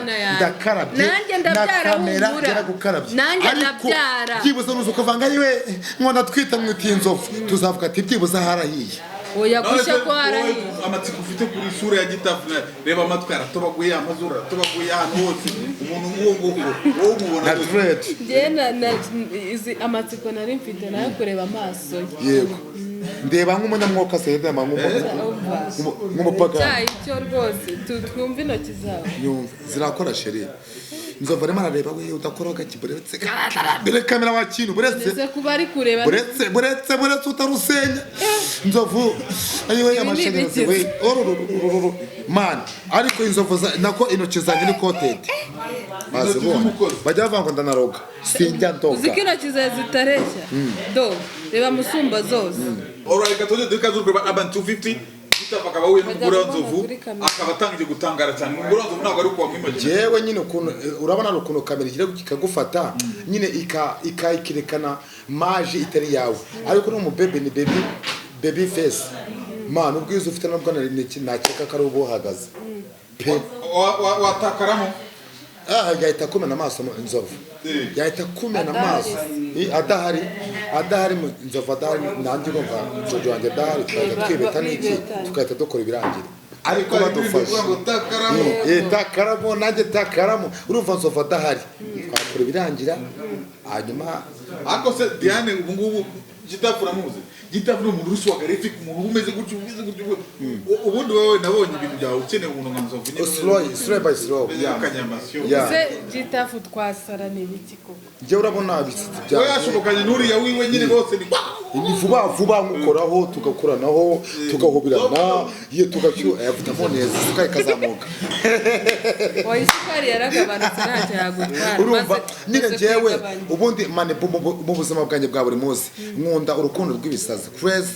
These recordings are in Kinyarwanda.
Mana yanjye. Ndakarabye. Nanjye Na ndabyara, kamera humura. yaragukarabye. Nanjye Ariko ndabyara. byibuze nuza ukavanga yiwe ngo ndatwita, mwitiye inzovu, tuzavuga ati byibuze harahiye. Oya, None gushya se ko wowe harahiye. Amatsiko ufite kuri isura ya Gitafu, reba amatwi aratobaguye, amazuru aratobaguye, ahantu hose. Umuntu nk'uwo nguwo wowe umubona Na gute? dread. Njye izi amatsiko nari mfite nayo kureba amaso ye. Yego, ndeba nk'umunyamwuka se, ndeba nk'umupagani. Cyayi cyo rwose, twumve intoki zawe. Nyumva zirakora, chérie. Nzovu arimo arareba we, udakora gake, buretse mbere kamera wa kintu, buretse. Ndetse kuba ari kureba. Buretse, buretse, buretse, utarusenya nzovu ayiwe. Ibi ni Amashanyarazi ibiki? we, orororororo man. Ariko inzovu nako intoki zanjye ni coated, bazibonye. Z'umukozi. Bajya bavuga ngo ndanaroga, sinjya Uzi ko ndoga. intoki zawe zitareshya? Do, reba musumba zose. Alright, reka tujye duhe ikaze kureba Urban 250. Gitafu akaba ahuye n'umugore wa Nzovu, Kuri kamera. akaba atangiye gutangara cyane. Umugore wa Nzovu ntabwo ari kuwamwimagina. Jewe nyine ukuntu urabona hari ukuntu kamera igira ikagufata nyine ikerekana maji itari yawe, ariko no mu baby ni baby, baby face man. Ubwiza ufite nabwo nakeka ko ari uba uhagaze pe. Watakaramo. Ah, yahita akumena amaso mu nzovu. Yahita akumena amaso. Adahari, adahari mu nzovu adahari, nanjye urumva Jojo wanjye adahari, tugahita twibeta n'iki, tugahita dukora ibirangira, ariko badufashe. Ngo takaramo. Takaramo, nanjye takaramo. Urumva nzovu adahari twakora ibirangira hanyuma. Ariko se Diane, ubu ngubu Gitafu uramuzi? Gitafu ni umuntu uri swagarific, umuntu umeze gutyo, umeze gutyo. Ubundi wowe nabonye ibintu byawe ukeneye umuntu nka Nzovu nyine. Slow, slow by slow. Umeze nk'akanyamasyo. Yeah. Se Gitafu twasara ni ibiki koko? Njyewe urabona ibishyitsi We byanjye. Yashobokanye n'uriya wiwe nyine, bose ni Ni vuba vuba, nkukoraho, tugakoranaho, tugahoberana, iyo tugashyuha yavutamo neza, isukari ikazamuka. Oya, isukari yaragabanutse, ntacyo yagutwara. Urumva nyine Maze njyewe kwigabanya. Ubundi mane mu buzima bwanjye bwa buri munsi nkunda urukundo rw'ibisazi, crazy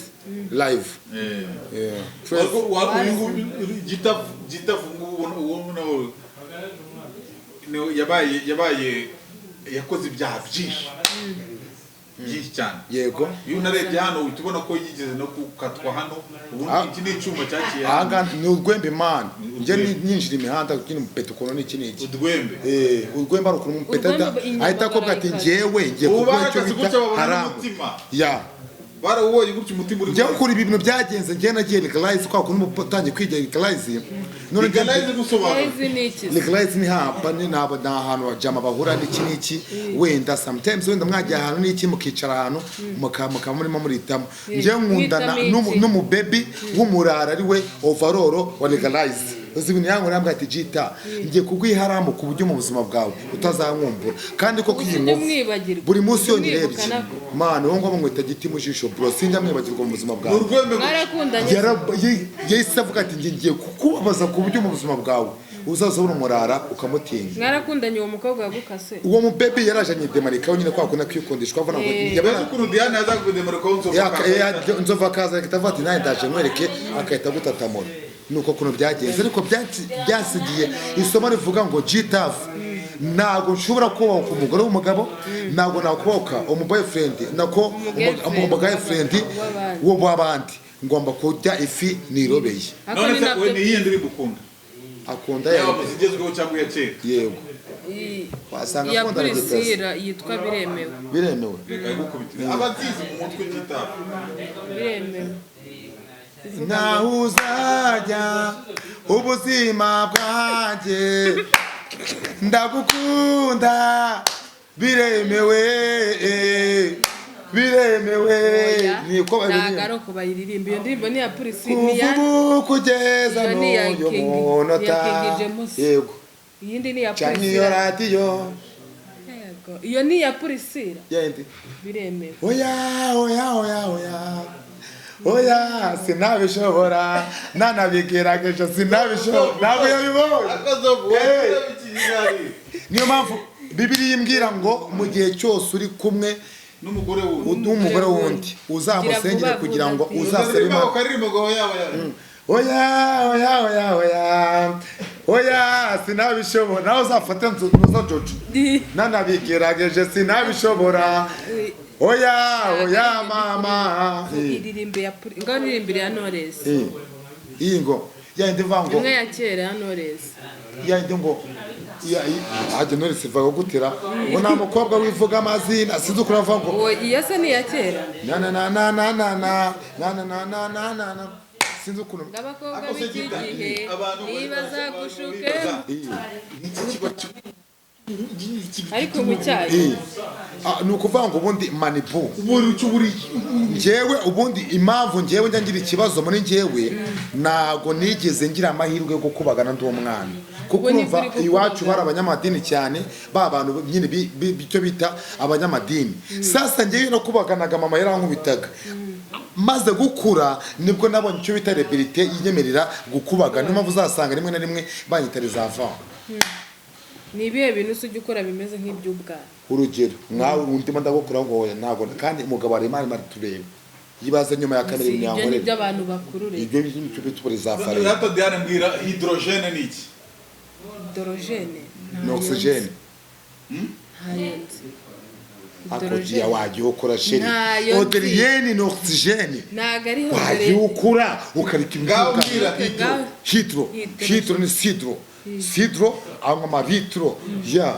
live. Yeah, crazy. Ariko uyu nguyu Gitafu ngubu ubona nawe yabaye yakoze ibyaha byinshi byinshi cyane. Yego. Iyo unarebye hano uhita ubona ko yigeze no gukatwa hano ubundi. Iki ni icyuma cyaciye hano. Ahangaha ni urwembe man. Njye nyinjira imihanda nyine umupeta ukuntu n'iki n'iki. Udwembe. Urwembe ari ukuntu umupeta Urwembe inyama ahita akubwira ati barayikata. njyewe ngiye Ubu kuguha icyo barakase bita gutya babona haramu. n'umutima. Ya. Barawubonye gutya umutima uri Njyewe ukuntu ibintu byagenze, njyewe nagiye legalize kwa kuntu uba utangiye kwiga legalize none Legalize gusobanura. Izi ni iki? Legalize ni hapa, ni ntabwo ni ahantu bajama bahura n'iki n'iki, wenda sometimes wenda mwagiye ahantu n'iki, mukicara ahantu mukaba murimo muritamo. Njyewe nkundana Mwitamo iki? N'umubebi w'umurara ari we overall wa legalize. Uzi ibintu yangu nambwira ati: "Jita, ngiye kuguha iharamu ku buryo mu buzima bwawe utazankumbura." Kandi koko iyi Ujye nkovu umwibagirwa. buri munsi iyo Ujye nyirebye umwibuka nako. Man, uwo nguwo bamwita giti mu jisho bro, sinjya mwibagirwa mu buzima Ni bwawe. urwembe gusa. Mwarakundanye? Yahise avuga ati: "Njye ngiye kukubabaza ku buryo mu buzima bwawe uzaza ubona umurara ukamutinya." Mwarakundanye uwo mukobwa wagukase? Uwo mubebi yaraje anyidemarikaho nyine kwa kundi kwikundishwa avuga ngo Mbese ukuntu Diane yaza kudemarikaho Nzovu akaza. Nzovu akaza agahita avuga ati: "Nanjye ndaje nkwereke," agahita agutatamura. Nuko ukuntu byagenze, ariko byasigiye isomo rivuga ngo Gitafu ntabwo nshobora kubaka umugore w'umugabo, ntabwo nakubahuka umu boyfriend, nako Umugirlfriend. umu girlfriend W'abandi. w'abandi. Ngomba kurya ifi nirobeye. Ariko None ni se nabyo. we ni iyihe ndirimbo ukunda? Akunda Yaba ya mu zigezweho cyangwa iya kera? Yego. Wasanga Iya akunda Gitafu. Priscilla yitwa "Biremewe". Biremewe. Reka igukubitire abazizi mu mutwe, Gitafu. Biremewe. Naho uzajya ubuzima bwanjye, ndagukunda, biremewe, biremewe. Oya, Niko ntabwo baririmba. ari uko bayiririmba. Iyo ndirimbo ni iya Priscilla, ni iya Kuva ubu kugeza Iyo ni iya n'uyu King, munota. iya King James. Yego. Iyindi ni iya Cana iyo Priscilla. radiyo. Yego, iyo ni iya Priscilla. Yindi. "Biremewe". Oya, oya, oya, oya, oya, sinabishobora, nanabigerageje sinabishobora. Ntabwo yabibonye. Akazovu. Hey. Wowe. Niyo mpamvu Bibiliya imbwira ngo mu gihe cyose uri kumwe N'umugore wundi. n'umugore wundi, uzamusengere Gira vuba kugira ngo vuba. uzasabe Imana. Ukaririmba ngo oya, oya. Oya, oya, oya, oya, oya, sinabishobora. Nawe uzafate ntuza Jojo, nanabigerageje sinabishobora, oya, oya mama. Iririmbe ya ngaho iririmbire ya Knowless. Iyi ngo Yayindi ivuga ngo Imwe ya kera ya Knowless. Yayindi ngo hajya Knowless ivuga gutera ngo nta mukobwa wivuga amazina, sinzi ukuntu avuga ngo. Uwo iyo se ni iya kera. Na na na na na na na na na na na na na na, sinzi ukuntu. Ng'abakobwa Ako se b'iki Gita, gihe abantu ntibazagushuke. bibaza, n'iki kiba Ariko mu cyayi. Ah, ni ukuvuga ngo ubundi manibu Ubundi icyo buri njyewe, ubundi impamvu njyewe njya ngira ikibazo muri njyewe, ntago nigeze ngira amahirwe yo gukubagana ndi umwana, kuko Ubu ni urumva kuri gukubagana. iwacu bari abanyamadini cyane, ba bantu nyine icyo bita abanyamadini. Sasa njyewe no kubaganaga mama yarankubitaga. Maze gukura nibwo nabonye icyo bita liberté yinyemerera gukubagana. Niyo mpamvu uzasanga rimwe na rimwe banyita les enfants. Ni ibihe bintu se ujya ukora bimeze nk'iby'ubwana? Urugero nkawe ndimo ndagukora ngo oya, ntabwo, kandi umugabo arimo arimo aratureba, yibaze nyuma ya kamera Si ibintu ibyo ni yankorera. iby'abantu bakuru rero. Ibyo ngibyo bita les enfants. Rata Diane, mbwira, hydrogène ni iki? Hydrogène? Ni oxygène. Ntayo nzi. Akodiya wajya ukora, chérie. Ntayo nzi. Oderiyeni ni oxygène. Ntabwo ari Wajya hydrogène. ukura ukareka Ngaho ibibyuka. mbwira hydro. Hydro. Hydro. Hydro ni sidro, sidro anywa amalitiro ya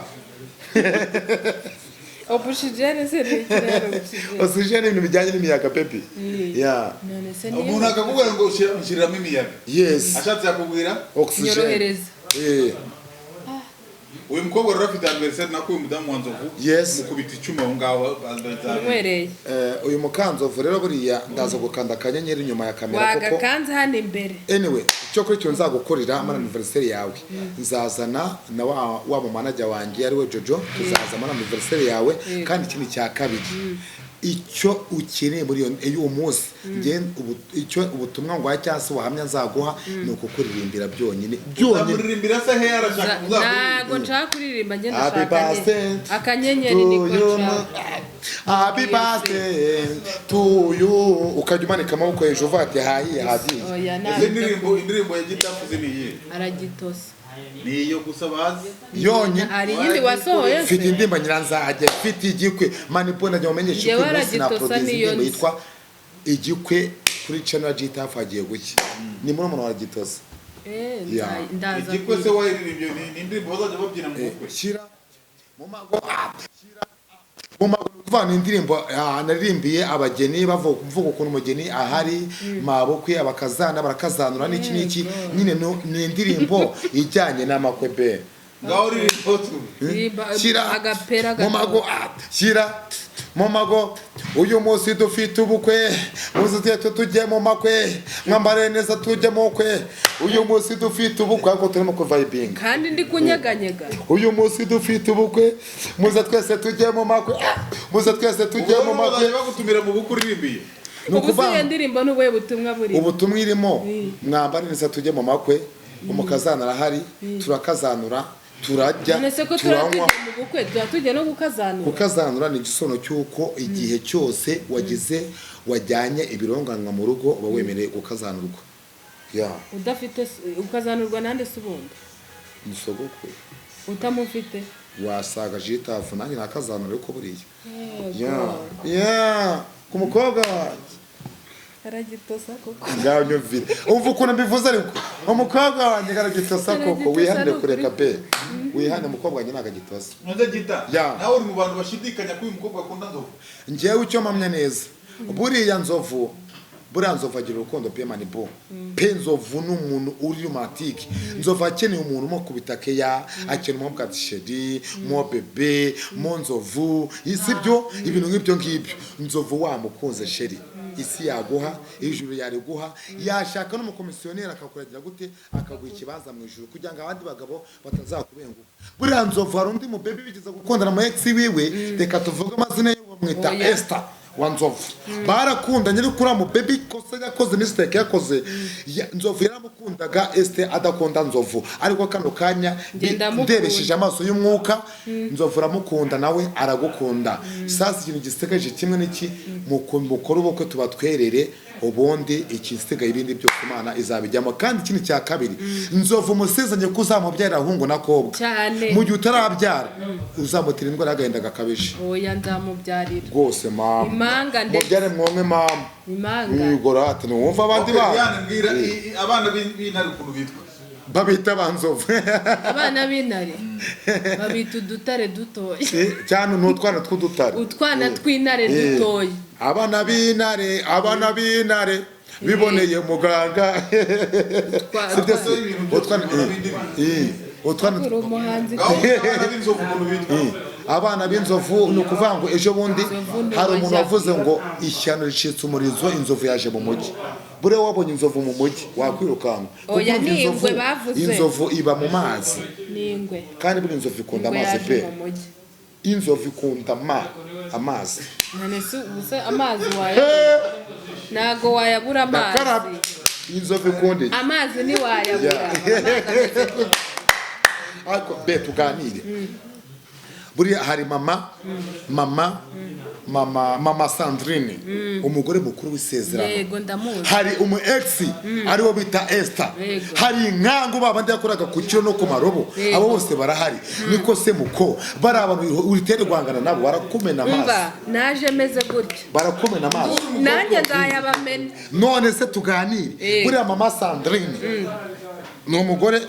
Oxygène se ni iki rero, oxygène? Oxygène, ibintu bijyanye n'imiyaga, baby, ya. None se Umuntu niyo akakubwira ngo nshyiriramo imiyaga. Yes. Ashatse yakubwira Oxygène. Nyorohereza. Eh. Uyu mukobwa rero afite anniversaire, nako uyu mudamu wa Nzovu. Yes. Mukubita icyuma aho ngaho. Unywereye. Uyu mukanzovu rero buriya ndaza gukanda akanyenyeri inyuma ya kamera kuko Wagakanze hano imbere. Anyway, icyo kuri cyo nzagukorera muri anniversaire yawe, nzazana na wa mu manager wanjye ari we Jojo, tuzaza muri anniversaire yawe. Kandi ikindi cya kabiri, icyo ukeneye muri iyo uwo munsi, njye icyo ubutumwa nguhaye cyangwa se ubuhamya nzaguha ni ukukuririmbira byonyine byonyine. Uzamuririmbira se he? Arashaka Ntabwo uzamuririmbira. nshaka kuririmba njye, Happy ndashaka birthday akanyenyeri, niko to you. nshaka. Happy birthday to you, ukajya umanika amaboko hejuru uvuga ati hahiye hahiye. Oya. Ese Ntabwo. indirimbo ya Gitafuzi ni iyihe? Aragitosa. Ni iyo gusa bazi? Yonyine. Hari iyindi wasohoye se? Mfite indirimbo nyiranzajye, mfite igikwe manipo, najya mumenyesha Njyewe ko uyu munsi na aragitosa produce niyo indirimbo nzi. yitwa Igikwe kuri channel ya Gitafu hagiye gucya, ni muri umuntu wa Gitosa. Eh, Ya. ndaza. Igikwe se wayiririmbye ni indirimbo bazajya babyina mu bukwe? Shyira mu mago, shyira mu mago, kuvana indirimbo naririmbiye abageni, bavuga mvuga ukuntu umugeni ahari mabukwe, abakazana barakazanura n'iki n'iki nyine, ni indirimbo ijyanye n'amakwe be. Ngaho ririmbo tu. Ririmba, Shyira agapera mu mago, shyira mu mago, uyu munsi dufite ubukwe, muze tujye tujye mu makwe, mwambare neza tujye mu bukwe, uyu munsi dufite ubukwe, ariko turimo kuvayibinga. Kandi ndi kunyeganyega. Uyu munsi dufite ubukwe, muze twese tujye mu makwe, muze twese tujye mu Ubwo makwe. bazajya bagutumira mu bukwe uririmbiye. Ni Ubu se ukuvuga iyo ndirimbo n'ubuhe butumwa burimo? Ubutumwa irimo, mwambare neza tujye mu makwe, umukazana arahari, turakazanura, turarya, None se ko tuba turanywa. tujya mu bukwe, tuba tujya no gukazanura? Kukazanura ni igisobanuro cy'uko igihe cyose wagize wajyanye ibironganwa mu rugo uba wemerewe gukazanurwa, ya. Udafite ukazanurwa nande se ubundi? Ni sogokuru. Utamufite? Wasaga jitafu nanjye nakazanura, ariko buriya Yego. ya ya ku mukobwa wanjye. Aragitosa koko. Ngaho nyumvire, umva ukuntu mbivuze, ariko umukobwa wanjye karagitosa koko. Karagitosa. Wihanire Ni kureka ukuri. pe, wihane, umukobwa wanjye ntabwo agitosa. Ntuze Gita. Ya. Nawe uri mu bantu bashidikanya ko uyu mukobwa akunda Nzovu? Njyewe icyo mpamya neza, buriya Nzovu, buriya Nzovu agira urukundo pe, manibo pe. Nzovu ni umuntu uri romantique. Nzovu akeneye umuntu umukubita keya, akeneye umubwira ati chéri, mo bébé, mo Nzovu, si byo, ibintu nk'ibyo ngibyo. Nzovu wamukunze, chéri, isi yaguha, ijuru yariguha, yashaka n'umukomisiyoneri akakuragira gute, akaguha ikibanza mu ijuru kugira ngo abandi bagabo batazakubenguka. Buriya Nzovu hari undi mubebe bigeze gukundana mu ex wiwe, reka tuvuge amazina ye, bamwita Oya. Esther wa Nzovu. Barakundanye, ariko uriya mubebe ikosa yakoze, mistake yakoze, Nzovu yaramukundaga, Esther adakunda Nzovu, ariko kano kanya Ngenda mukunda. ndebesheje amaso y'umwuka, Nzovu uramukunda, nawe aragukunda. Sasa ikintu gisigaje kimwe n'iki, mukore ubukwe tubatwerere. Ubundi ikisigaye, ibindi byose Imana izabijyamo. Kandi ikindi cya kabiri, Nzovu umusezanye ko uzamubyarira ahungu na kobwa. Cyane. Mu gihe utarabyara, uzamutera indwara y'agahinda gakabije. Oya, nzamubyarira. Rwose mama. Impanga ndetse. Mubyare mwonke mama. Impanga. Yego, ntiwumva abandi Okay, bana. Diane, mbwira abana b'intare ukuntu bitwa. Babita banzovu. Abana b'intare babita udutare dutoya. Cyane, ni utwana tw'udutare. Utwana tw'intare dutoya. Abana b'intare, abana b'intare biboneye muganga. Sibyo se? Ibintu byose Utwana bibona bindi. Utwana. Uri umuhanzi. Ngaho abana b'inzovu ukuntu bitwa. Abana b'inzovu, ni ukuvuga ngo ejo bundi Inzovu ni hari umuntu oya. wavuze ngo ishyano ricitse umurizo, inzovu yaje mu mujyi. Buriya wabonye inzovu mu mujyi wakwirukanka. Kuko Oya, urumva ni inzovu ingwe bavuze. Inzovu iba mu mazi. Ni ingwe. Kandi buriya inzovu ikunda Ingwe amazi yaje pe. mu mujyi. Inzovu ikunda amazi. None se ubu se amazi wayabura? Ntago wayabura amazi. Ndakaraba. Inzovu ikunda iki? Amazi ntiwayabura. Yeah. Amazi ameze gute? Ariko be tuganire, buriya hari mama Sandrine, umugore mukuru w'isezerano. Yego, ndamuzi. Hari umu ex ariwo bita Esther. Yego. Hari inkangu babandi yakoraga ku kiro no ku marobo. Yego. Abo bose barahari. Niko se muko, bari abantu uritere guhangana nabo, barakumena amazi. Umva, naje meze gutya. Barakumena amazi. Nanjye nzayabamena. None se tuganire, Yego. buriya mama Sandrine ni umugore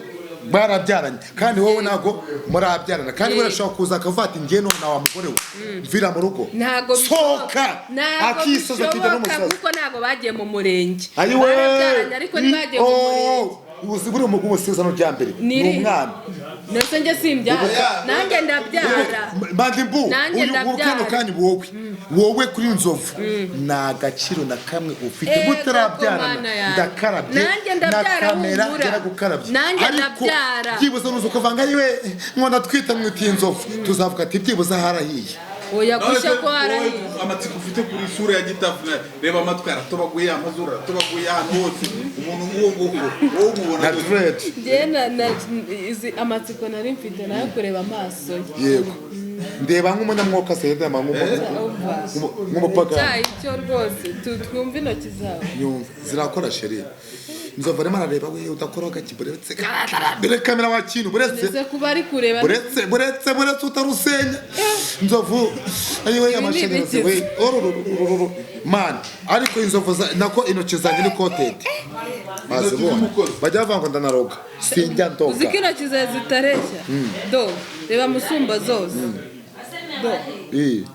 barabyaranye, kandi wowe ntabwo murabyarana, kandi Yego. buriya ashobora kuza akavuga ati: "Ngiye none wa mugore we, mvira mu rugo." Ntago Sohoka. Ntago Akisoza akijya bishoboka, n'umusazi. kuko ntago bagiye mu murenge. Ayiwe. Barabyaranye ariko ntibagiye mu murenge. Uzi buriya umusezerano rya mbere ni Ni irihe? umwana. Ndetse njye simbyara. Oya. Nanjye ndabyara. Mandimbu. Nanjye Uyu ndabyara. kano kanya, wowe kuri Nzovu nta gaciro na kamwe ufite Ego, mutarabyarana. Mana yanjye. Ndakarabye. Nanjye ndabyara, Na kamera humura. yaragukarabye. Nanjye Ariko ndabyara. byibuze nuza ukavanga yiwe ngo ndatwita mwitiye inzovu, tuzavuga ati byibuze harahiye. Oya, None gushya se ko wowe harahiye. amatsiko ufite kuri isura ya Gitafu, reba amatwi aratobaguye, amazuru aratobaguye, ahantu hose, umuntu nk'uwo nguwo wowe umubona Na gute? dread. Njye izi amatsiko nari mfite nayo kureba amaso ye. Yego, ndeba nk'umunyamwuka se, ndeba Umva. nk'umupagani. Cyayi cyo rwose twumve intoki zawe. Nyumva zirakora chérie. Nzovu arimo arareba, we udakora gake, buretse mbere kamera wa kintu, buretse. Ndetse kuba ari kureba. Buretse, buretse, buretse, utarusenya Nzovu. Ayiwe. Ibi ni Amashanyarazi ibiki? we, orororororo man. Ariko inzovu nako intoki zanjye ni coated, bazibonye. Z'umukozi. Bajya bavuga ngo ndanaroga, sinjya Uzi ko ndoga. intoki zawe zitareshya? Do, reba musumba zose, do. Eh, Uri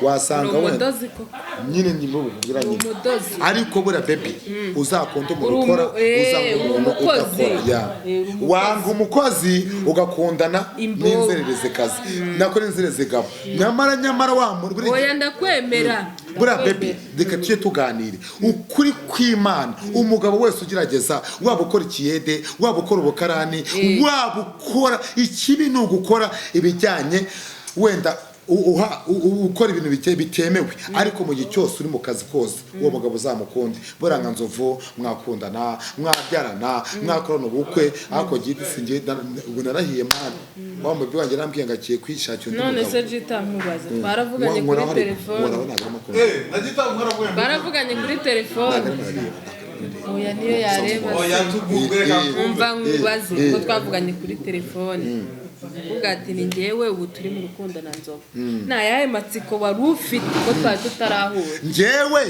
wasanga wenda umudozi koko. Nyine nyine ububwira Uri nyine. umudozi. Ariko buriya baby, uzakunda umuntu Uri ukora, uzanga uri umuntu umukozi. udakora ya. Eh, uri umukozi. Wanga umukozi ugakundana Imbobo. n'inzererezi kazi, nako n'inzererezi gabo, nyamara wa muntu buriya. Oya, ndakwemera. Buriya baby, reka tujye tuganire ukuri kw'Imana. Umugabo wese ugerageza, waba ukora ikiyede, waba ukora ubukarani, waba ukora ikibi, ni ugukora ibijyanye wenda ukora ibintu bitemewe, ariko mu gihe cyose uri mu kazi kose, uwo mugabo uzamukunde. Buriya nka Nzovu mwakundana, mwabyarana, mwakorana ubukwe, ariko giti sinjye ubu narahiye mwana wa mubyeyi wanjye narambwiye ngo agiye kwishakira undi None mugabo. se jita, nkubaze, twaravuganye kuri Nkoraho ariko, telefone. nkoraho, ntabwo arimo kumva. Eh, na Gitafu mwaravuye ngo- Baravuganye kuri telefone. Ntabwo arimo arareba, ntabwo arimo arareba. Oya, niyo yareba. Oya, tugubwe, reka twumve. Umva nkubaze, ko twavuganye kuri telefone uvuga ati ni njyewe ubu turi mu rukundo na Nzovu, nta yahe matsiko wari ufite ko twari tutarahura? Njyewe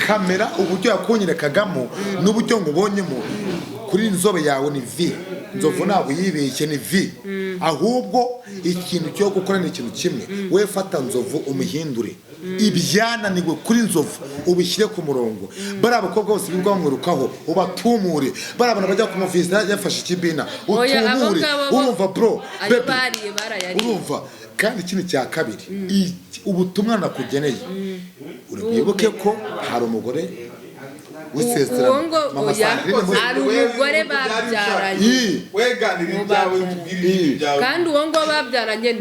kamera uburyo yakunyerekagamo n'uburyo nkubonyemo kuri inzobe yawe ni vi Nzovu, ntabwo yibeshye, ni vi. Ahubwo ikintu cyo gukora ni ikintu kimwe: we fata Nzovu umuhindure, ibyananiwe kuri Nzovu ubishyire ku murongo. Bariya abakobwa bose birirwa bamwirukaho ubatumure, bariya abantu bajya kumuviza yafashe ikibina Oya, abo utumure. ngabo bo- Urumva bro? Ayo Baby, bariye barayariye. urumva? Kandi ikindi cya kabiri, ubutumwa nakugeneye, uribuke ko hari umugore w'isezerano, Uwo ngo Mama oya, Sandrine hari umugore babyaranye. Ii. Weganira ibyawe, tubwire ibindi byawe. Kandi uwo ngo babyaranye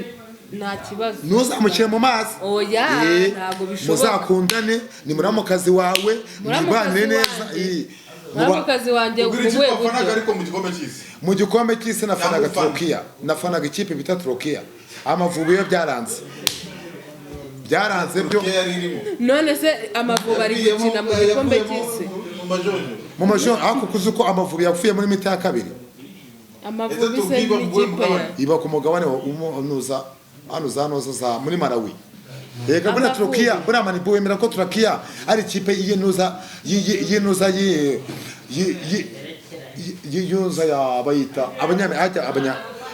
nta kibazo. Ntuzamushyire mu mazi. Oya, Eh, ntabwo bishoboka. Muzakundane, ni muramukazi wawe, Muramukazi mwibanire neza. wanjye. Ii. Muramukazi wanjye Tubwire mu ikipe buhe wafanaga buryo? ariko mu gikombe cy'isi. Mu gikombe cy'isi nafanaga Cyangwa ufana. Turukiya, nafanaga ikipe bita Turukiya. Amavubi yo byaranze. Byaranze byo. Turukiya yari irimo. None se Amavubi ari gukina mu gikombe cy'isi? Mu majonjo. Mu majo ariko kuzi ko Amavubi yapfuye muri mi-temps ya kabiri. Amavubi se Ese n'ikipe Turukiya ya Iba ku mugabane wa unuza hano za noza za muri Malawi. Yega buriya Amavubi. Turukiya, buriya Manibu wemera ko Turukiya ari ikipe y'inuza y'inuza y'inuza ya bayita abanya hajya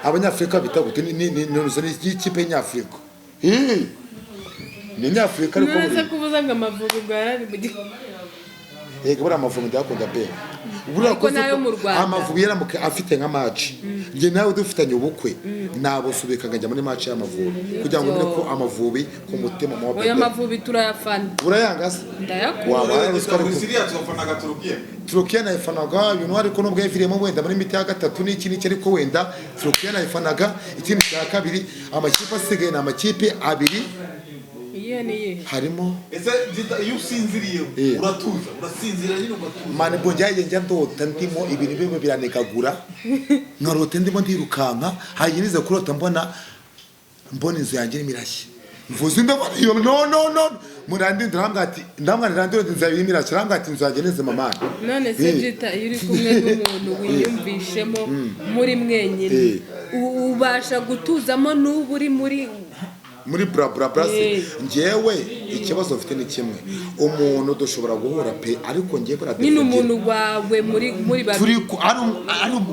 abanyafurika bita gute? Ni ni ikipe y'inyafurika. Ni inyafurika ariko None se buriya kuvuza ngo Amavubi ngo yarari mu gikombe? Yego, buriya Amavubi ndayakunda pe. Buriya Ariko kuzi n'ayo ko mu Rwanda. Amavubi yaramuka afite nka match, njye nawe dufitanye ubukwe, nabusubika nkajya muri match y'Amavubi kugira ngo mbone ko Amavubi ku mutima mu Oya, Amavubi turayafana. Urayanga se? Ndayakunda. Waba wararuswa Muri ariko. Siriya tugafanaga Turukiya. Turukiya nayifanaga ibintu, ariko nubwo yaviriyemo wenda muri mi-temps ya gatatu n'iki n'iki, ariko wenda Turukiya nayifanaga. Ikindi cya kabiri, amakipe asigaye ni amakipe abiri. Iyihe ni iyihe? Harimo Ese iyo usinziriye uratuza, urasinzira nyine ugatuza? Mani, ubwo njyaye njya ndota ndimo ibintu bimwe biranegagura, nkarota ndimo ndirukanka, hanyuma nize kurota mbona inzu yanjye irimo irashya, mvuze ndabona iyo, no no no, murandi ndambwira ati, ndambwira ndandi inzu yawe irimo irashya, arambwira ati inzu yanjye ni nzima mani. None se Jita, iyo uri kumwe n'umuntu wiyumvishemo muri mwenyine, ubasha gutuzamo n'ubu uri muri Muri bra bra bra se? Njyewe ikibazo mfite ni kimwe: umuntu dushobora guhura pe, ariko njyewe buriya Nyine défaut ngira. Umuntu wawe muri babiri. Turi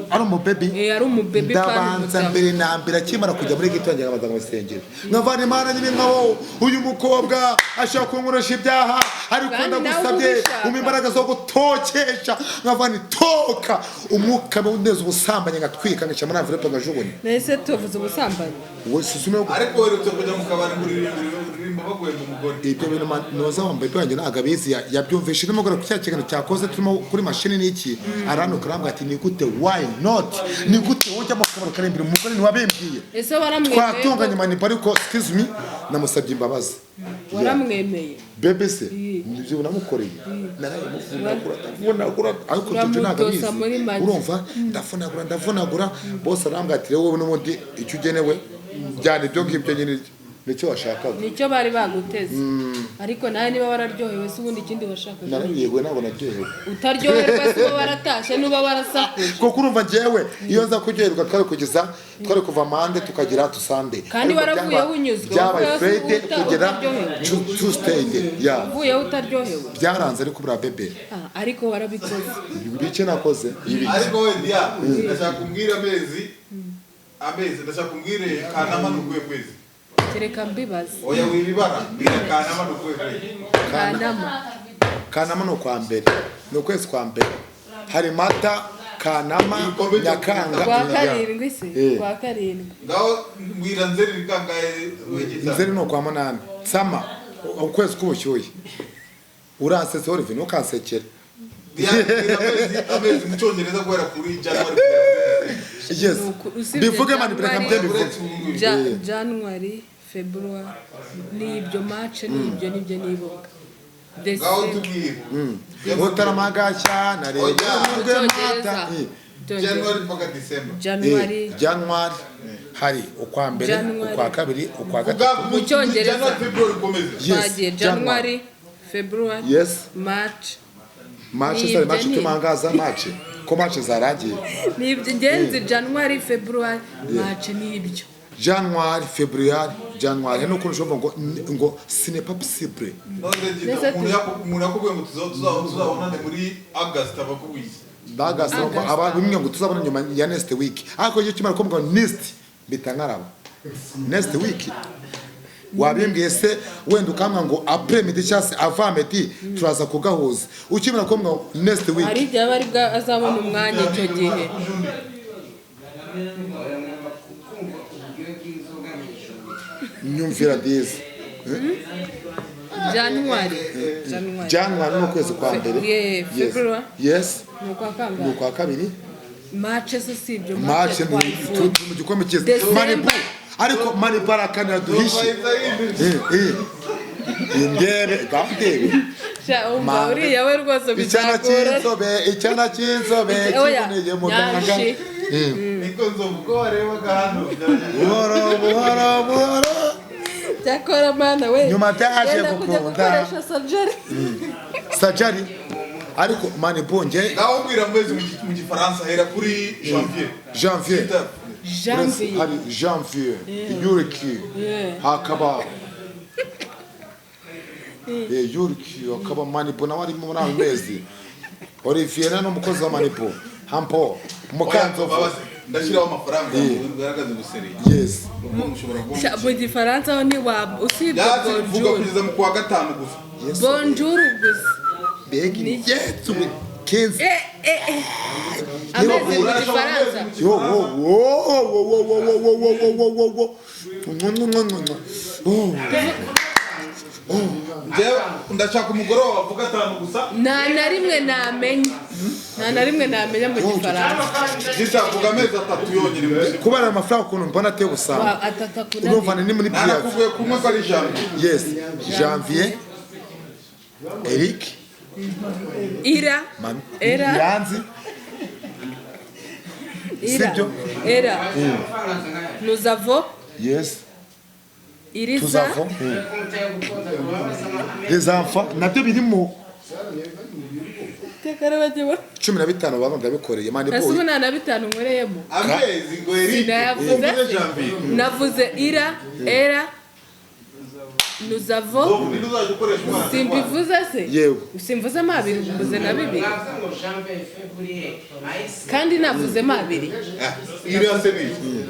ari umubebi. Ari umubebi kandi Ndabanza umugabo. mbere na mbere akimara kujya muri gito yanjye nkabanza nkamusengera, nkavana Imana nyine nkabo uyu mukobwa ashaka kunkoresha ibyaha, ariko Kandi nawe ndagusabye ubishaka. umpa imbaraga zo gutokesha, nkavana itoka umwuka uneza ubusambanyi, ngatwika ngashyira muri envelope ngajugunya. Nahise tuvuze ubusambanyi. Wowe suzume. Ariko uherutse kujya mu kabari ngo uririmba baguhemba umugore. Ibyo bintu noza wambaye ibyanjye ntabwo abizi, yabyumvishe nimugoroba ku cya kiganiro cyakoze turimo kuri mashini n'iki, aranuka arambwira ati: "Ni gute? Why not? Ni gute ujya mu kabari ukarembera umugore?" Ntiwabimbwiye. Ese waramwemeye? Twatunganye manipa, ariko excuse me, namusabye imbabazi. Waramwemeye? Bebe se nibyo namukoreye, narayimuvunagura, ndavunagura, ariko Jojo ntabwo Uramutosa abizi. muri make. Urumva, ndavunagura ndavunagura bose, arambwira ati: "Rero wowe n'ubundi icyo ugenewe byana ibyo ngibyo nyine nicyo washakaga." Nicyo bari baguteze, ariko nawe niba wararyohewe se, ubundi ikindi washakaga? Nararyohewe? Ntabwo naryohewe. Utaryoherwa se uba waratashye n'uba warasakuje? Kuko urumva njyewe iyo nza kuryoherwa twari kugeza, twari kuva Monday tukagera to Sunday. Kandi Ariko waravuye unyuzwe, byabaye wavuye Friday kugera utaryohewe. Tuesday ya. Uvuyeho utaryohewe? Byaranze ariko buriya bebe. Ah, ariko warabikoze. Ibiki nakoze ibiki? Ariko we Dia, ndashaka kumbwira amezi, ndashaka kumbwire Kanama ni ukuhe kwezi? Kereka mbibaze. Oya, wibibara, mbwira Kanama ni ukuhe kwezi? Kanama. Kanama ni ukwa mbere, ni ukwezi kwa mbere. Hari Mata, Kanama, Ibikombe Nyakanga. Kwa Ya. karindwi se? Kwa karindwi. Ngaho mbwira Nzeri ni kangahe wegita? Nzeri ni ukwa munani, sama, ukwezi k'ubushyuhe. Uransetse Olive, ntukansekere. Dia, mbwira amezi mu Cyongereza guhera kuri January kugera kuri Yes. Usibye Bivuge mani, reka January- mbe bivuge. Uretse ubu ngubu. January, February n'ibyo, March n'ibyo n'ibyo nibuka. Ngaho December. tubwire. Mutarama, Gashyantare, Oya. Werurwe, Cyongereza. Mata. Cyongereza. January mpaka December. January. January hari ukwa mbere, January. ukwa kabiri, ukwa gatatu. Mu Cyongereza. January, February ukomeze. Yes, Twagiye January, February, Yes. March. March Ni sare ibyo March tumangaza March ko March zarangiye. Nibyo ngenzi: January, February, March, nibyo. January, February, January hari n'ukuntu ushobora kuvuga ngo ce n'est pas possible. None Gita, Mbese umuntu yakubwiye ngo tuzabonane muri August, aba akubwiye iki? Bagasaba ko aba bimwe ngo tuzabona nyuma ya next week, ariko iyo kimara kumbwa next mpita nkaraba next week. Wabimbwiye se wenda ukambwa ngo après midi cyangwa se avant midi turaza kugahuza, ukimara kumbwa ngo next week. Hari igihe aba ari bwa azabona umwanya icyo gihe. Kumva uburyohe bw'inzoga mu ijoro. Nyumvira dize. January, January. January ni ukwezi kwa mbere. Yeah, Yes. February. Yes. Ni ukwa Ni kangahe? ukwa kabiri. March se si ibyo? March ni twayifunze. turi mu gikombe cyiza. December. Manibu, ariko manibu arakanira duhishe. Indebe gandebe. Sha, umva Manga. uriya we rwose Icyana bizagora. cy'inzobe, icyana cy'inzobe Oya, kiboneye muganga. nyashi. Niko Nzovu, ko warebaga hano? Buhoro buhoro buhoro. Cyakora mana we. Nyuma byaje Yenda kujya gukunda. gukoresha surgery. Sajari ariko mani bonge. Ngaho mbwira amezi mu Gifaransa, hera kuri janvier. Janvier. Gitafu. Janvier. Hari janvier, yuriki, hakaba yuriki, hakaba manibo nawe arimo muri ayo mezi. Olivier ni umukozi wa manibo hampo mukanzovu. Mbabazi, ndashyiraho amafaranga Yeah. ngo ugaragaze ubuseriye. Yes. Ubwo mushobora kuba Sha, mu Gifaransa ho ntiwaba usibye yatse vuga bonjour. kugeza mu kwa gatanu gusa. Yes. Bonjour gusa. Mbega yesu 15. Eh, eh, eh. Amezi mu Gifaransa. Yo wo wo wo wo wo wo wo wo wo wo wo wo. Mwa, mwa, mwa, mwa, mwa. Oh. Njyewe ndashaka umugore wawe avuga atanu gusa. Nta na rimwe namenya. Nta na rimwe namenya mu Gifaransa. Gitafu, vuga amezi atatu yonyine mu buzima. Kubera amafaranga ukuntu mbona ateye gusanga. Wa atata kunaniye. Urumva ni muri prive. Nanakuvuye kumwe ko ari janvier. Yes, janvier, Eric. Ira. Mami. Era. Yanzi. Ira. Sibyo? Era. Nous avons. Yes. Iriza. Nous avons les enfants nabyo birimo. Tekara bagiye 15 baba ndabikoreye mani Ese ubu boy. nta na bitanu nkoreyemo. Amezi ngo Eric Sinayavuze. uvuze janvier. Navuze ira, era, nous avons. Nzovu, ninde uzajya ukoresha umwana? Simbivuze se? Yewe. Simvuzemo abiri, mvuze na bibiri. Mwavuze ngo janvier, février, mais Kandi navuzemo abiri. Ah, iriya se ni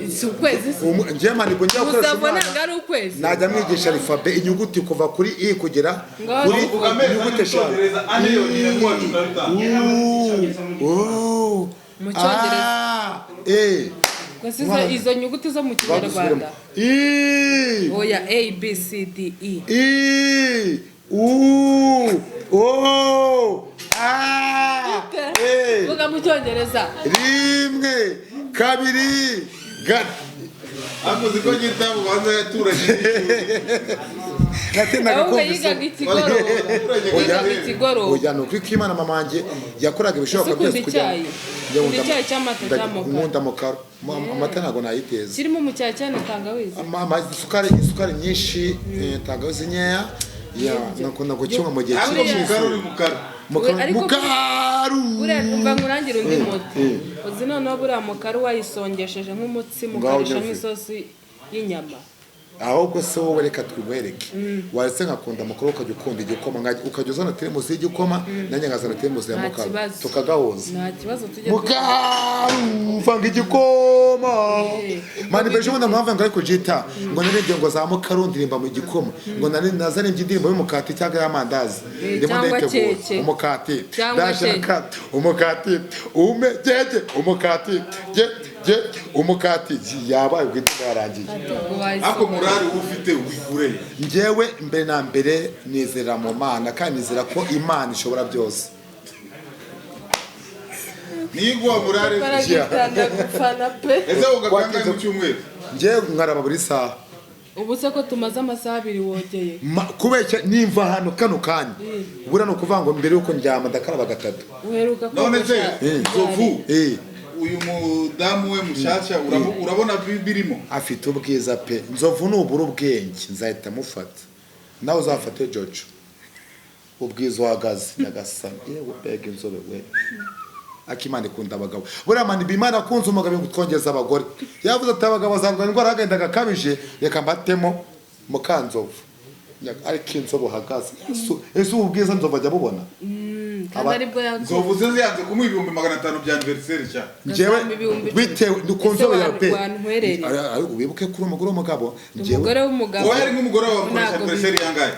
iki? Si ukwezi se? Njye mani boy njya Nous gukoresha avons umwana. ntabwo ari ukwezi. Najya mwigisha alphabet, inyuguti kuva kuri i kugera Ngaho kuri Vuga amezi ane mu inyuguti eshanu. Cyongereza, ane yonyine mu wa 15. U, O, Mu Cyongereza. A, E. Gusa izo nyuguti zo mu Badusubiremo. Kinyarwanda. I, Oya, A, B, C, D, E. I, U, O, A, E. Vuga mu Cyongereza. Rimwe, kabiri, Ariko uzi ko Gitafu ubanza yaturanye. Natendaga Ahubwo kumva yigaga isomo. ikigoroba. Yigaga ikigoroba. Oya, ni ukuri kw'Imana mama wanjye yakoraga ibishoboka Ese ukunda byose kugira icyayi? Njye Ukunda icyayi cy'amata cyangwa mukara? Nkunda mukara. Amata ntabwo nayiteza. Kirimo mu cyayi cyane tangawizi. Isukari nyinshi, tangawizi nkeya. Ya, nakunda kukinywa mu gihe Ariko cy'isi. mukara uri mukara. Mukaru. Ariko- Mukaru. Buriya umva nkurangire undi muti. Uzi noneho buriya mukaru wayisongesheje nk'umutsima Ngaho ukarisha ugeze. nk'isosi y'inyama. Ahubwo se wowe reka twibereke, waretse nkakunda amakuru, ukajya ukunda igikoma, ukajya uzana teremusi y'igikoma, nanjye nkazana teremusi ya Nta mukaru, kibazo. tukagahuza. Nta kibazo, tujye Mukaru vanga igikoma. Eh. Mani beje ubundi mpamvu ngo ariko jita ngo naribye ngo za mukaru ndirimba mu gikoma, ngo nari nazarimbye indirimbo y'umukati cyangwa y'amandazi. Eh, Ndimo cyangwa ndayitegura. keke. Umukati. Cyangwa Ndashaka umukati ume gege umukati ge ge umukati yabaye ubwo indirimbo yarangiye. Ariko murari uba ufite wigure. Njyewe mbere na mbere nizera mu Mana kandi nizera ko Imana ishobora byose. Niyo iguha murare. Baragitanda gufana pe. Ese woga kangahe mu cyumweru? Njyewe nkaraba buri saha. Ubu se ko tumaze amasaha abiri wogeye? Kubeshya nimva hano kano kanya, buriya ni ukuvuga ngo mbere yuko ndyama ndakaraba gatatu. Uheruka None se kogosha? Nzovu, Eh, uyu mudamu we mushyashya urabona birimo? Afite ubwiza pe. Nzovu nubura ubwenge nzahita mufata, nawe uzafate Jojo. Ubwiza uhagaze nyagasani, yewe mbega inzobe we! Akimana ikunda abagabo. Buriya mani Imana akunze umugabo twongeza abagore. Yavuze ati abagabo bazarwara indwara y'agahinda gakabije, reka mbatemo mukanzovu. Ariko inzobe uhagaze. Yesu, ese ubu bwiza Nzovu ajya abubona? Kandi aribwo yaguze. Nzovu ze yanze kumuha 500,000 bya anniversaire cyane. Njyewe Gazamba 10,000. bitewe ni ku Ese nzobe yawe pe. wantwerereye? Ariko wibuke kuri umugore w'umugabo njyewe. Umugore w'umugabo. Wowe ari nk'umugore wawe wamukoresha Ntabwo anniversaire yangahe?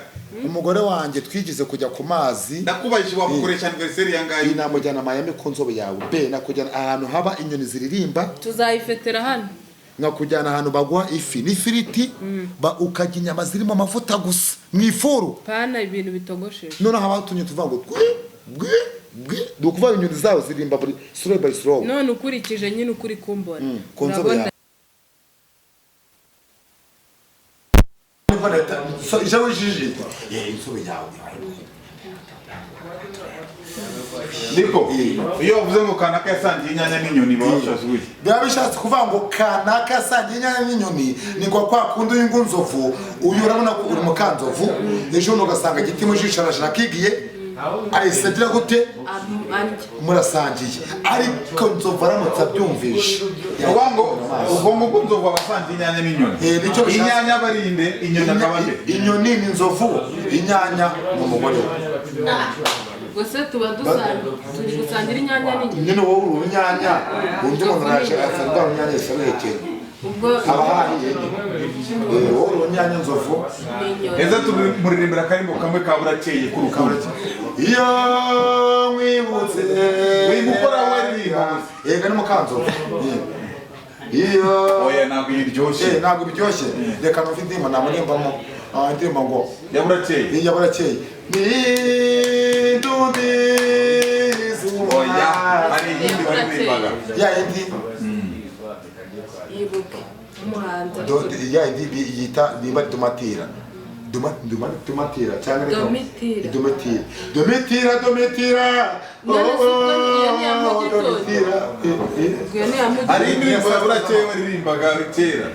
Umugore wanjye twigize kujya ku mazi. Ndakubajije, wamukoresha anniversaire yangahe? Iyi namujyana Miami ku nzobe yawe be, nakujyana ahantu haba inyoni ziririmba. Tuzayifetera hano. Nkakujyana ahantu baguha ifi n'ifiriti, ukarya inyama zirimo amavuta gusa mu ifuru. Pana ibintu bitogosheje. Noneho abatumye tuvuga ngo gwi gwi gwi, ni ukuvuga inyoni zawe ziririmba buri slow by slow. None ukurikije nyine ukuri kumbona, Ku nzobe urabona yawe. So, ijabo jijita. Inzobe yawe. Niko iyo bavuze ngo kanaka yasangiye inyanya n'inyoni, baba bashatse gutya. Biba bishatse kuvuga ngo kanaka yasangiye inyanya n'inyoni, ni kwa kwa kundi uyu ngo nzovu uyu, urabona ko uri mukanzovu, ejo bundi ugasanga igiti mu jisho arajana akigiye ahise agira gute? Arya. Murasangiye, ariko nzovu aramutse abyumvishe Uvuga ngo ubwo ngubwo nzovu aba asangiye inyanya n'inyoni. Eh, nicyo bishatse. Inyanya barinde, inyoni akaba nde? Inyoni ni nzovu, inyanya ni umugore we. Gusa tuba dusangiye, turi gusangira inyanya n'inyoni. Nyine wowe uri urunyanya, undi muntu araje afata rwa runyanya yahise aruhekenya. Ubwo Haba hahiye nyine. Eh, wowe uri urunyanya, nzovu ni inyoni. Eza tumuririmbira akarimbo kamwe ka burakeye k'urukundo. Iyo nkwibutse. Wimukora waririmba gusa. Yega ni mukanzovu. Iyo Oya, ntabwo iryoshye. Eh, ntabwo biryoshye, reka numve indirimbo namurimbamo. Ah, indirimbo ngo Ya burakeye. Iya burakeye ni Oya, hari iyindi baririmbaga. Ya yindi. Yibuke umuhanzi. Ya yindi yita nimba ari domatira. Domatira cyangwa Domitira. Domitira, domitira, domitira. None se ubwo iyo ni iya mu gitondo? Domitira. Eh, eh. Ubwo ni iya mu Hari gitondo. indirimbo ya burakeye baririmbaga kera.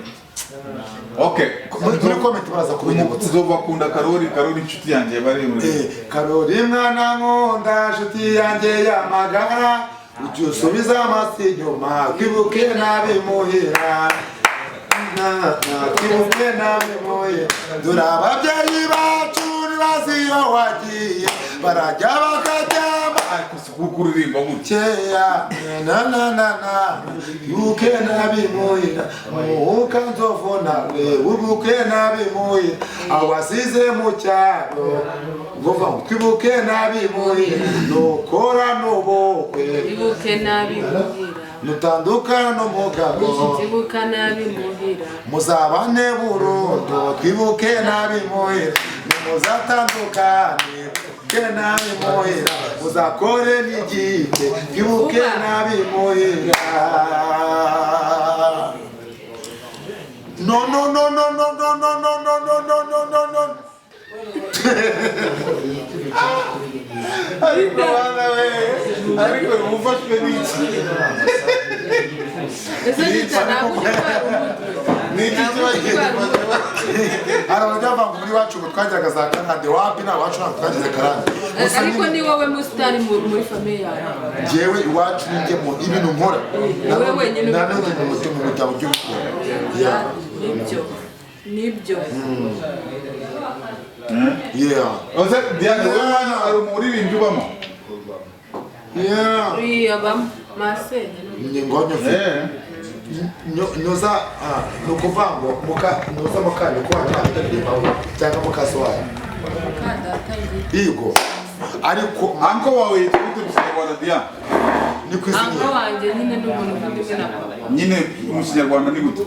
Okay. Muri comment baraza kubinyibutsa. Nzovu akunda Karori, Karori inshuti yanjye bari muri Eh, Karori mwana nkunda, nshuti yanjye y'amagara, ujye usubiza amaso inyuma twibuke nabi muhira. Twibuke nabi muhira, dore ababyeyi bacu ntibazi iyo wagiye, barajya bakaryama. Ariko si kuko uririmba gutya. Keya na na na na, twibuke nabi muhira, muhuka nzovu nawe ubuke nabi muhira, awasize mu cyaro ngova ngo twibuke nabi muhira, nukora n'ubukwe. Ibuke nabi muhira. Nutandukana n'umugabo. Ibuka nabi muhira. Muzabane burundu, twibuke nabi muhira, nimuzatandukane, twibuke nabi muhira, muzakore n'igite, twibuke nabi muhira. No, no, no, no, no, no, no, no, no, no, no, no, no, no. Ariko bana we, ariko mufashwe n'iki? Ese gita ntabwo ujya urwara umutwe? Ni iki kiba kigufashe? Hari abajya bavuga ngo muri iwacu ngo twagiraga za karande. Wapi, nta iwacu ntabwo twagize karande. Gusa Ariko nyine ni wowe musitari muri famille yawe. Njyewe iwacu ni njye mu ibintu nkora. Wowe wenyine Nta ubikora. n'undi mu mutima mu muryango ujya ubikora. Yeah. Nibyo, nibyo. Yeah. Ose Diane, wowe hano hari umuririmbyi ubamo? Yeah. Uriya masenge. Ni ngonyo mfite. Nyoza ah, ni ukuvuga ngo muka nyoza mukanyoko wanyu ataririmbaho cyangwa mukaso wanyu. Mukadata ngiye. Yego, ariko Uncle wawe yitwa gute mu Kinyarwanda, Diane? Ni ku izina. Uncle wanjye nyine ni umuntu ufite imwe na papa. Nyine mu Kinyarwanda ni gute?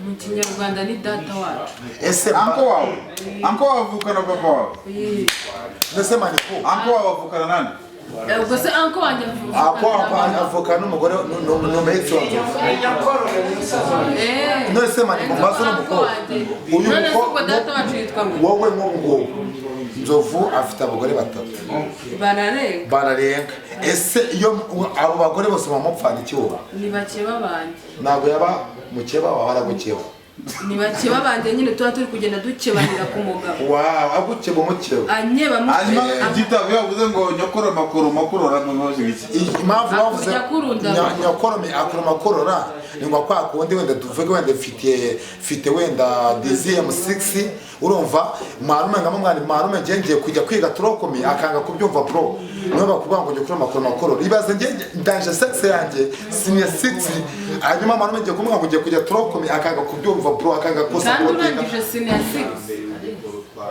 Mu Kinyarwanda ni data wacu. Ese Uncle wawe, uncle wawe avukana papa wawe? Mbese maniko Uncle wawe avukana nande? Ubwo se uncle wanjye avukana ako na mama. Avuka n'umugore n'umuhetse wa nzovu. Eh. None se maniko mbazo Uncle n'umukobwa wanjye. uyu None se mukobwa ubwo data wacu yitwa ngo? Wowe nk'ubu ngubu nzovu afite abagore batatu. Bararenga. Bararenga. Ese iyo abo bagore bose bamupfana iki wowe? Ni bakeba banjye. Ntabwo yaba mukeba wawe, aragukeba. Ni bakeba banjye nyine, tuba turi kugenda dukebanira ku mugabo. Wawe agukeba umukeba. Anyeba Hanyuma mukeba. igitabo iyo bavuze ngo nyokoro makuru makuru baramubaza iki? Impamvu bavuze Akujya kurunda. Nyokorome akuruma korora ni ngo kwa kundi wenda tuvuge wenda mfite wenda DZM 6, urumva marume nka mwana marume ngiye ngiye kujya kwiga tronc commun, akanga kubyumva bro, niyo bakubwira ngo nyokorome akuruma korora. Ibaze ngiye ndanje sex yanjye senior 6, hanyuma marume ngiye kumubwira ngo ngiye kujya tronc commun, akanga kubyumva bro, akanga Kandi kusapotinga. urangije senior 6,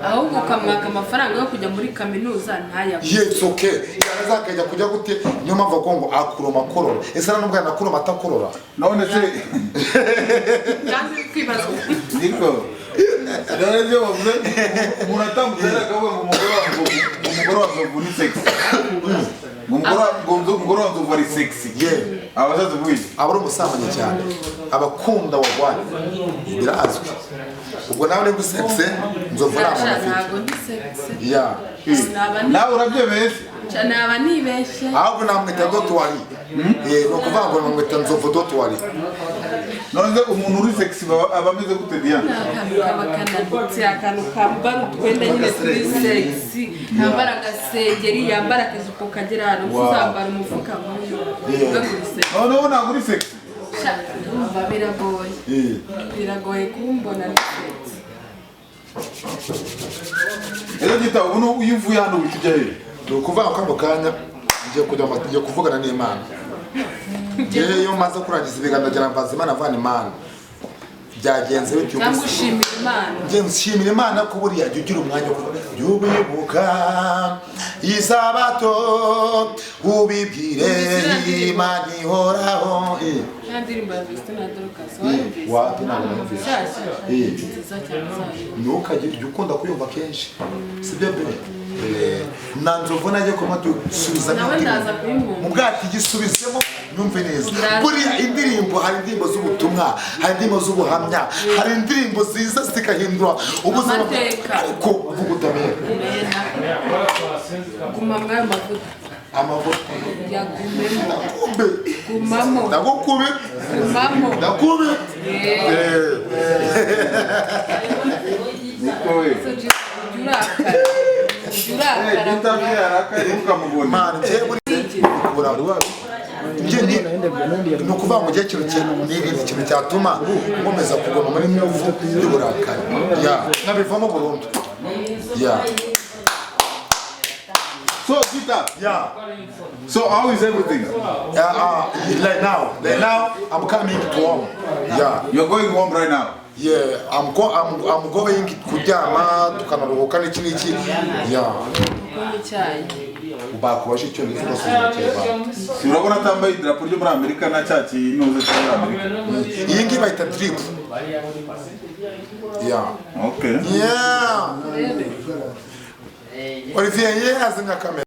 ahubwo ukamwaka amafaranga yo kujya muri kaminuza ntayabone. Yes, okay, yaza akajya kujya gute? Niyo mpamvu avuga ngo akuruma korora. Ese nubwo yanakuruma atakorora? None se Kandi uri kwibaza. Niko none se bavuze umuntu atambutse ariko akavuga ngo umugore wa nzovu ni sexy, ngo umugore wa nzovu ari sexy, aba ashatse kuvuga iki? Aba ari umusambanyi cyane, abakunda wagwanye, birazwi. Ubwo nawe niba usexe nzovu nta muntu afite. Ntabwo ndi sexy. Ya. Naba ndi Nawe urabyemeye se? Naba nibeshye. Ahubwo namwita dotwari. Ni ukuvuga ngo namwita Nzovu dotwari. None umuntu uri sexy aba ameze gute, Diane? Akantu kaba kananutse, akantu kambara utwenda nyine turi sexy, yambara agasengeri, yambara akajipo kagera hano, uzambara umufuka nk'uyu uvuga ngo uri sexy. Noneho ntabwo uri sexy. Sha, ndumva biragoye, biragoye kumbona ndi sexy. Rero Gita, ubu iyo uvuye hano uhita ujya hehe? Ni ukuvuga ko kano kanya ngiye kujya ngiye kuvugana n'Imana. Ngewe iyo maze kurangiza ibiganiro ngira mbaza Imana, mvana Imana byagenze bite uyu Cyangwa munsi? ushimira Imana. Njye nshimira Imana ko buriya jya ugira umwanya wo kuvuga, jya ubibuka isabato, ubibwire Imana ihoraho. Ya ndirimbo ya Vestine na Dorcas wayumvise? Wapi, ntabwo nayumvise. Nshyashya. Nziza cyane zayo. Ntukagire ujya ukunda kuyumva kenshi, sibyo be? Na Nzovu najye kuma dusubizamo Nawe indirimbo. ndaza kuyimwumva. Mu bwato igisubizemo nyumve neza. Ndaza. Buriya indirimbo, hari indirimbo z'ubutumwa, hari indirimbo z'ubuhamya, hari indirimbo ziza zigahindura ubuzima. Amateka. Ariko vuga utamenya. Mena. Guma muri ayo mavuta. Amavuta. Yagumemo. Ndakumbe. Gumamo. Ndagukube. Gumamo. Ndakube. Niko we. Ujya urakara. Ujya urakara. Gita yarakaye ntukamubone. Man, njye buri ukura njye ni ukuvuga ngo njye ikintu nirinda ikintu cyatuma nkomeza kuguma muri move y'uburakari, ya nabivamo burundu, ya. So Gita, Ya. so how is everything? Right now I'm coming to home, yeah. You're going home right now? Yeah, I'm going kuryama tukanaruhuka n'iki n'iki, yeah. Kunywa icyayi. Bakubaje icyongereza ugasubiza mu Kinyarwanda. Si urabona atambaye idarapo ryo muri Amerika na cya kinuze cyo muri Amerika? Iyi ngiyi bayita drip, yeah. Okay. Yeah. Olivier, yeah, azimya kamera.